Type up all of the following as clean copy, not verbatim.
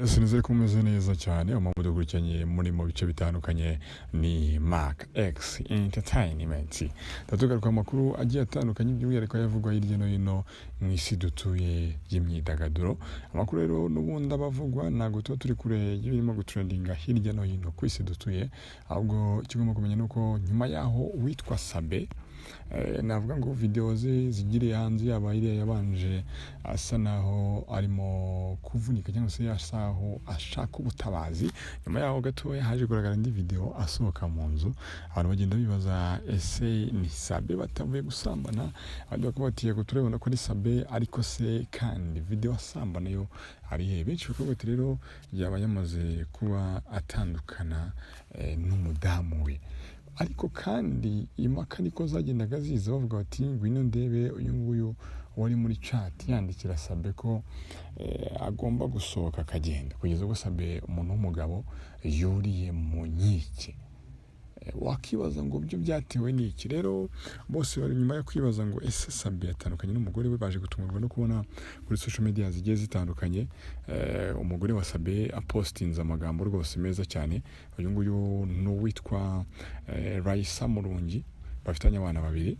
Sinizere ko umeze neza cyane. Amakuru dukurikiranye muri mu bice bitandukanye ni Mark X Entertainment. Ndatugaruka amakuru agiye atandukanye, by'umwihariko ayavugwa hirya no hino mu isi dutuye y'imyidagaduro. Amakuru rero n'ubundi abavugwa, ntabwo tuba turi kure y'ibirimo gutrendinga hirya no hino ku isi dutuye. Ahubwo icyo ugomba kumenya ni uko nyuma yaho uwitwa Sabe, navuga ngo video ze zigiriye hanze, yaba iriya yabanje asa naho arimo kuvunika cyangwa se asa naho ashaka ubutabazi, nyuma yaho gatoya haje kugaragara indi video asohoka mu nzu. Abantu bagenda bibaza: ese ni Sabe batavuye gusambana? Abandi bakaba bati: yego, turabona ko ari Sabe, ariko se kandi video asambana yo ari he? Benshi bakavuga bati: rero yaba yamaze kuba atandukana n'umudamu we. Ariko kandi impaka niko zagendaga ziza, bavuga bati: ngwino ndebe uyu nguyu wari muri chat yandikira Sabe ko agomba gusohoka akagenda, kugeza ubwo Sabe, umuntu w'umugabo, yuriye mu nkike. Wakibaza ngo byo byatewe n'iki? Rero bose bari nyuma yo kwibaza ngo ese Sabe yatandukanye n'umugore we, baje gutungurwa no kubona kuri social media zigiye zitandukanye umugore wa Sabe apostinze amagambo rwose meza cyane. Uyu nguyu ni uwitwa Raisa Murungi, bafitanye abana babiri.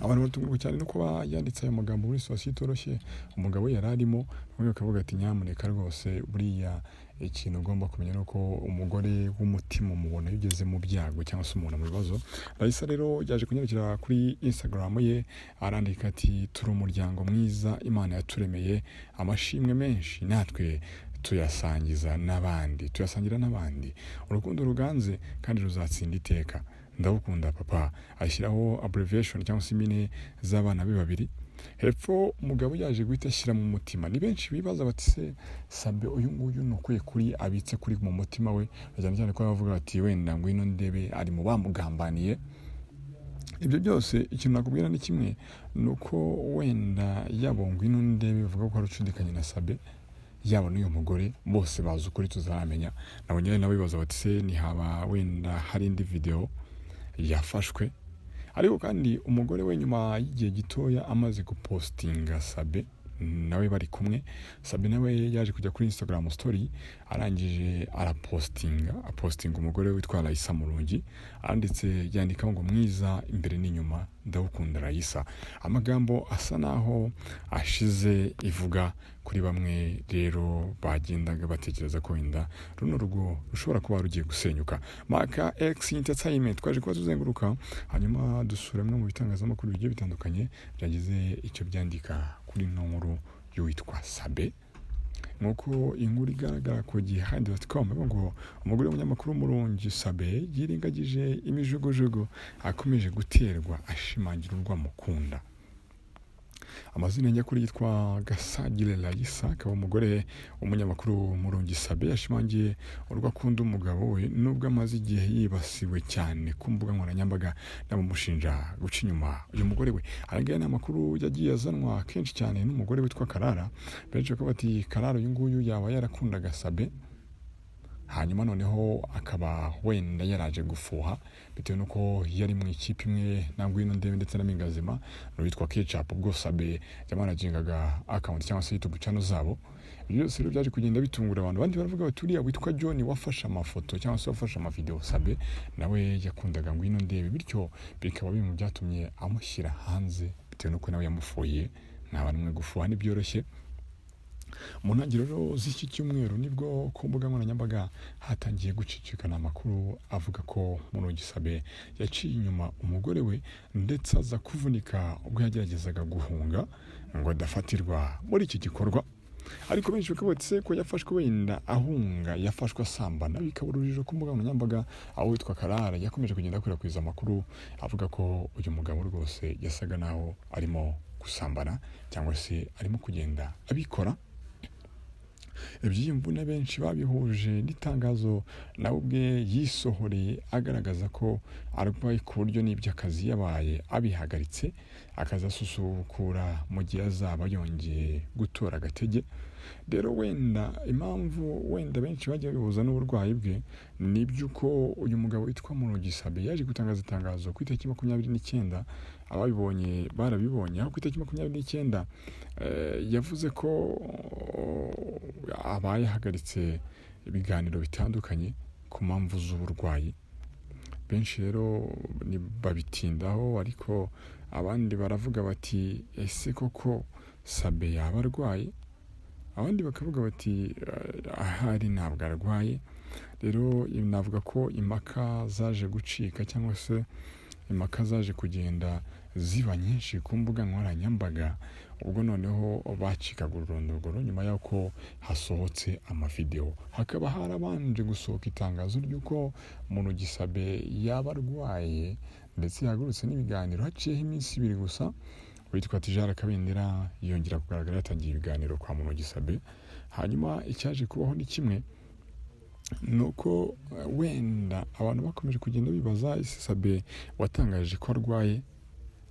Abantu batungurwa cyane no kuba yanditse ayo magambo muri situation itoroshye umugabo we yari arimo. Bamwe bakavuga ati: nyamuneka rwose, buriya ikintu ugomba kumenya ni uko umugore w'umutima umubona iyo ugeze mu byago cyangwa se umuntu mu bibazo. Raisa rero yaje kunyarukira kuri Instagram ye, arandika ati: turi umuryango mwiza Imana yaturemeye, amashimwe menshi natwe tuyasangiza n'abandi, tuyasangira n'abandi. Urukundo ruganze kandi ruzatsinda iteka. Ndagukunda papa. Ashyiraho abbreviation cyangwa se impine z'abana be babiri. Hepfo umugabo yaje guhita ashyira mu mutima. Ni benshi bibaza bati: se Sabe uyu nguyu ni ukuye kuri abitse kuri mu mutima we? Cyane cyane ko bavuga bati: wenda ngwino ndebe ari mu bamugambaniye. Ibyo byose, ikintu nakubwira ni kimwe, ni uko wenda yaba ngwino ndebe bivuga ko hari ucudikanye na Sabe, yaba n'uyu mugore, bose bazi ukuri, tuzaramenya. Nabonye nabo bibaza bati: se ntihaba wenda hari indi video yafashwe? Ariko kandi umugore we, nyuma y'igihe gitoya amaze gupostinga Sabe nawe bari kumwe, Sabe nawe yaje kujya kuri Instagram story, arangije arapostinga, apostinga umugore witwa Raisa Murungi. Aranditse, yandikaho ngo: mwiza imbere n'inyuma, ndawukunda Raisa. Amagambo asa naho ashize ivuga kuri bamwe rero bagendaga batekereza ko wenda runo rugo rushobora kuba rugiye gusenyuka. Maka X Entertainment twaje kuba tuzenguruka, hanyuma dusura bimwe mu bitangazamakuru bigiye bitandukanye byagize icyo byandika kuri ino nkuru y'uwitwa Sabe. Nk'uko inkuru igaragara ku gihandi.com, ivuga ngo umugore w'umunyamakuru Murungi Sabe yirengagije imijugujugu akomeje guterwa, ashimangira urwo amukunda. Amazina nyakuri yitwa Gasagire Raisa, akaba umugore w'umunyamakuru Murungi Sabe. Yashimangiye urwo akunda umugabo we nubwo amaze igihe yibasiwe cyane ku mbuga nkoranyambaga n'abamushinja guca inyuma uyu mugore we. Aya ngaya ni amakuru yagiye azanwa kenshi cyane n'umugore witwa Karara. Benshi bakaba bati: Karara uyu nguyu yaba yarakundaga Sabe, hanyuma noneho akaba wenda yaraje gufuha bitewe n'uko yari mu ikipe imwe na Ngwino Ndebe ndetse na Mingazima n'uwitwa Ketchup, ubwo Sabe yamanagingaga account cyangwa se YouTube channel zabo. Ibyo byose rero byaje kugenda bitungura abantu. Abandi baravuga bati: uriya witwa John wafashe amafoto cyangwa se wafashe amavideo Sabe, nawe yakundaga Ngwino Ndebe, bityo bikaba bimwe mu byatumye amushyira hanze bitewe n'uko nawe yamufuye. Nta n'umwe gufuha ntibyoroshye. Mu ntangiriro z'iki cyumweru nibwo ku mbuga nkoranyambaga hatangiye gucicikana amakuru avuga ko Murungi Sabe yaciye inyuma umugore we, ndetse aza kuvunika ubwo yageragezaga guhunga ngo adafatirwa muri iki gikorwa. Ariko benshi bakaba bati: se ko yafashwe wenda ahunga, yafashwe asambana? Bikaba urujijo ku mbuga nkoranyambaga, aho witwa Karara yakomeje kugenda akwirakwiza amakuru avuga ko uyu mugabo rwose yasaga naho arimo gusambana cyangwa se arimo kugenda abikora. Ibyiyumvo benshi babihuje n'itangazo nawe ubwe yisohoreye, agaragaza ko arwaye ku buryo n'iby'akazi yabaye abihagaritse, akazasusukura mu gihe azaba yongeye gutora agatege. Rero wenda impamvu wenda benshi bagiye bihuza n'uburwayi bwe ni iby'uko uyu mugabo witwa Murungi Sabin yaje gutangaza itangazo ku itariki 29, ababibonye barabibonye, aho ku itariki 29 yavuze ko abaye ahagaritse ibiganiro bitandukanye ku mpamvu z'uburwayi. Benshi rero babitindaho, ariko abandi baravuga bati ese koko Sabin yaba arwaye? Abandi bakavuga bati ahari ntabwo arwaye. Rero navuga ko impaka zaje gucika cyangwa se impaka zaje kugenda ziba nyinshi ku mbuga nkoranyambaga, ubwo noneho bacikaga ururondogoro nyuma y'uko hasohotse amavideo. Hakaba harabanje gusohoka itangazo ry'uko Murungi Sabin yaba arwaye, ndetse yahagurutse n'ibiganiro. Haciyeho iminsi 2 gusa, witwa Tijara Kabendera yongera kugaragara yatangiye ibiganiro kwa Murungi Sabin. Hanyuma icyaje kubaho ni kimwe, ni uko wenda abantu bakomeje kugenda bibaza ese Sabin watangaje ko arwaye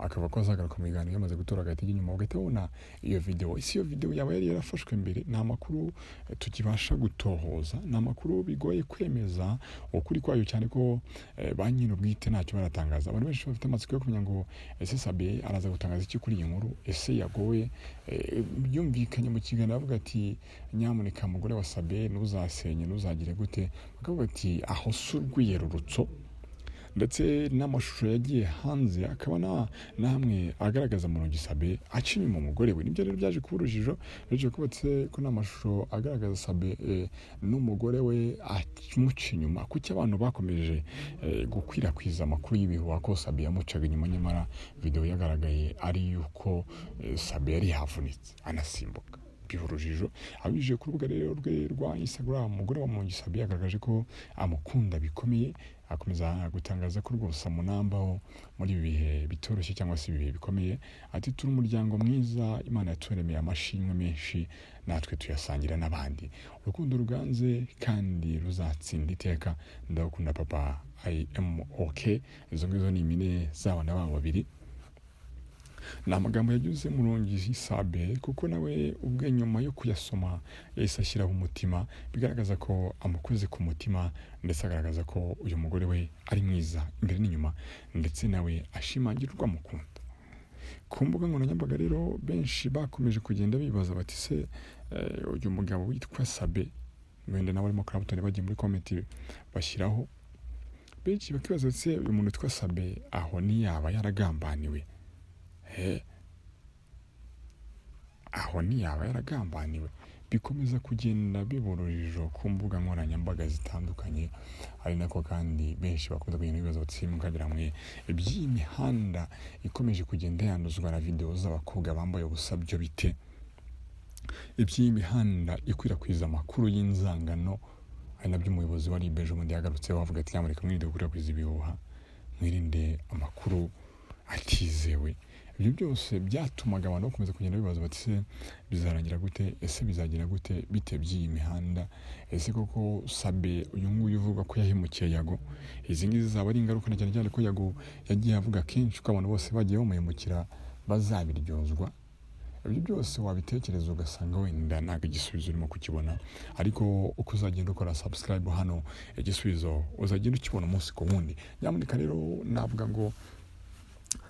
akaba ko azagaruka mu biganiro yamaze gutora agatege, inyuma bagahita babona iyo video. Ese iyo video yaba yari yarafashwe mbere? Ni amakuru tukibasha gutohoza, ni amakuru bigoye kwemeza ukuri kwayo, cyane ko ba nyir'ubwite ntacyo baratangaza. Abantu benshi bafite amatsiko yo kumenya ngo ese Sabin araza gutangaza iki kuri iyi nkuru, ese yagowe? Byumvikanye mu kiganiro avuga ati nyamuneka mugore wa Sabin ntuzasenye, ntuzagire gute, bakavuga ati aho si urwiyerurutso. Ndetse n'amashusho yagiye hanze akaba namwe agaragaza Murungi Sabin aca inyuma umugore we. Nibyo rero byaje kuba urujijo, byaje kubatse ko n'amashusho agaragaza Sabin n'umugore we amuca inyuma. Kuki abantu bakomeje gukwirakwiza amakuru y'ibihuha ko Sabin yamucaga inyuma, nyamara video yagaragaye ari yuko Sabin yari yavunitse anasimbuka? Urujijo. Abije ku rubuga rero rwe rwa Instagram, umugore wa Murungi Sabin yagaragaje ko amukunda bikomeye, akomeza gutangaza ko rwose amunambaho muri ibi bihe bitoroshye cyangwa se ibihe bikomeye. Ati turi umuryango mwiza, Imana yaturemeye amashimwe menshi, natwe tuyasangira n'abandi. Urukundo ruganze kandi ruzatsinda iteka. Ndagukunda papa, I am okay. Izo ngizo ni impine z'abana babo babiri. Ni amagambo yagize Murungi Sabin, kuko nawe ubwe nyuma yo kuyasoma yahise ashyiraho umutima, bigaragaza ko amukoze ku mutima, ndetse agaragaza ko uyu mugore we ari mwiza imbere n'inyuma, ndetse nawe ashimangirwa amukunda. Ku mbuga nkoranyambaga rero benshi bakomeje kugenda bibaza bati se uyu mugabo witwa Sabin, wenda nawe arimo Clapton, bagiye muri comment bashyiraho, benshi bakibaza se uyu muntu witwa Sabin aho ntiyaba yaragambaniwe? Aho ntiyaba yaragambaniwe? Bikomeza kugenda biba urujijo ku mbuga nkoranyambaga zitandukanye, ari nako kandi benshi bakomeza kugenda bibaza bati mukagira mwe iby'iyi mihanda ikomeje kugenda yanduzwa na video z'abakobwa bambaye ubusa byo bite? Iby'iyi mihanda ikwirakwiza amakuru y'inzangano, ari nabyo umuyobozi wa RIB ejo bundi yagarutseho avuga ati nyamuneka mwirinde gukwirakwiza ibihuha, mwirinde amakuru atizewe. Ibyo byose byatumaga abantu bakomeza kugenda bibaza bati se bizarangira gute? Ese bizagira gute? Bite by'iyi mihanda? Ese koko Sabin uyu nguyu uvuga ko yahemukiye Yago, izi ngizi zaba ari ingaruka, na cyane cyane ko Yago yagiye avuga kenshi ko abantu bose bagiye bamuhemukira bazabiryozwa. Ibyo byose wabitekereza ugasanga wenda ntabwo igisubizo urimo kukibona, ariko uko uzagenda ukora subscribe hano igisubizo uzagenda ukibona umunsi ku wundi. Nyamuneka rero navuga ngo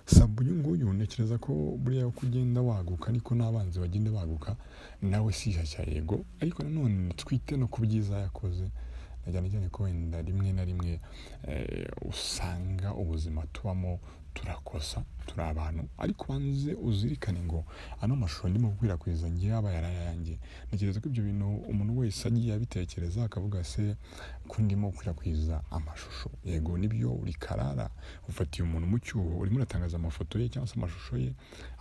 Sabin uyu nguyu ntekereza ko buriya uko ugenda waguka niko n'abanzi bagenda baguka, nawe si shyashya yego, ariko nanone twite no ku byiza yakoze, na cyane cyane ko wenda rimwe na rimwe usanga ubuzima tubamo turakosa, turi abantu, ariko ubanze uzirikane ngo ano mashusho ndimo gukwirakwiza ngewe aba yari ayanjye. Ntekereza ko ibyo bintu umuntu wese agiye abitekereza akavuga se ko ndimo gukwirakwiza amashusho, yego nibyo uri karara ufatiye umuntu mu cyuho, urimo uratangaza amafoto ye cyangwa se amashusho ye,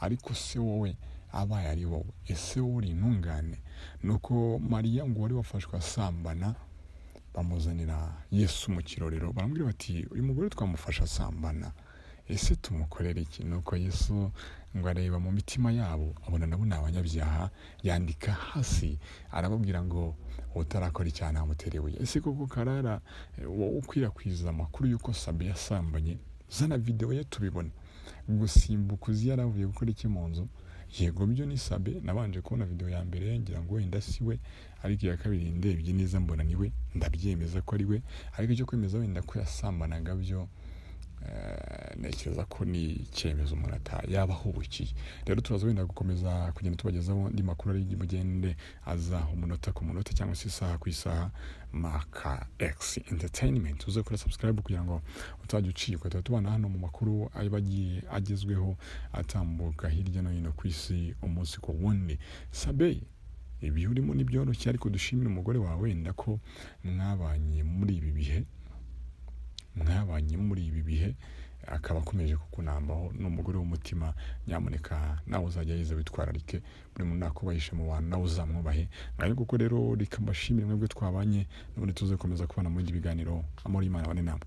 ariko se wowe abaye ari wowe, ese wowe uri intungane? Nuko Mariya ngo wari wafashwe asambana, bamuzanira Yesu mu kirorero, baramubwira bati uyu mugore twamufashe asambana, ese tumukorere iki? Nuko Yesu ngo areba mu mitima yabo abona nabo ni abanyabyaha, yandika hasi arababwira ngo utarakora icyaha ntamutere ibuye. Ese koko karara wowe ukwirakwiza amakuru y'uko Sabin yasambanye, zana video ye tubibone. Gusimbuka uzi yaravuye gukora iki mu nzu, Yego byo ni Sabe. Nabanje kubona video ya mbere ngira ngo wenda si we, ariko iya kabiri ndebye neza mbona ni we, ndabyemeza ko ari we. Ariko icyo kwemeza wenda ko yasambanaga byo, ntekereza ko ni icyemezo umuntu yaba ahubukiye. Rero turaza wenda gukomeza kugenda tubagezaho andi makuru ari bugende aza umunota ku munota cyangwa se isaha ku isaha. Maka X Entertainment, uze kuri subscribe kugira ngo utajya ucikwa. Tuba tubana hano mu makuru aba agiye agezweho atambuka hirya no hino ku isi umunsi ku wundi. Sabe, ibi urimo ntibyoroshye, ariko dushimire umugore wawe wenda ko mwabanye muri ibi bihe, mwabanye muri ibi bihe akaba akomeje kukunambaho. Ni umugore w'umutima. Nyamuneka nawe uzajya yiza witwararike, buri muntu nakubahisha mu bantu nawe uzamwubahe. Ngayo kuko rero reka mbashimire mwebwe twabanye, n'ubundi tuze gukomeza kubana mu bindi biganiro. Amahoro y'Imana abane namwe.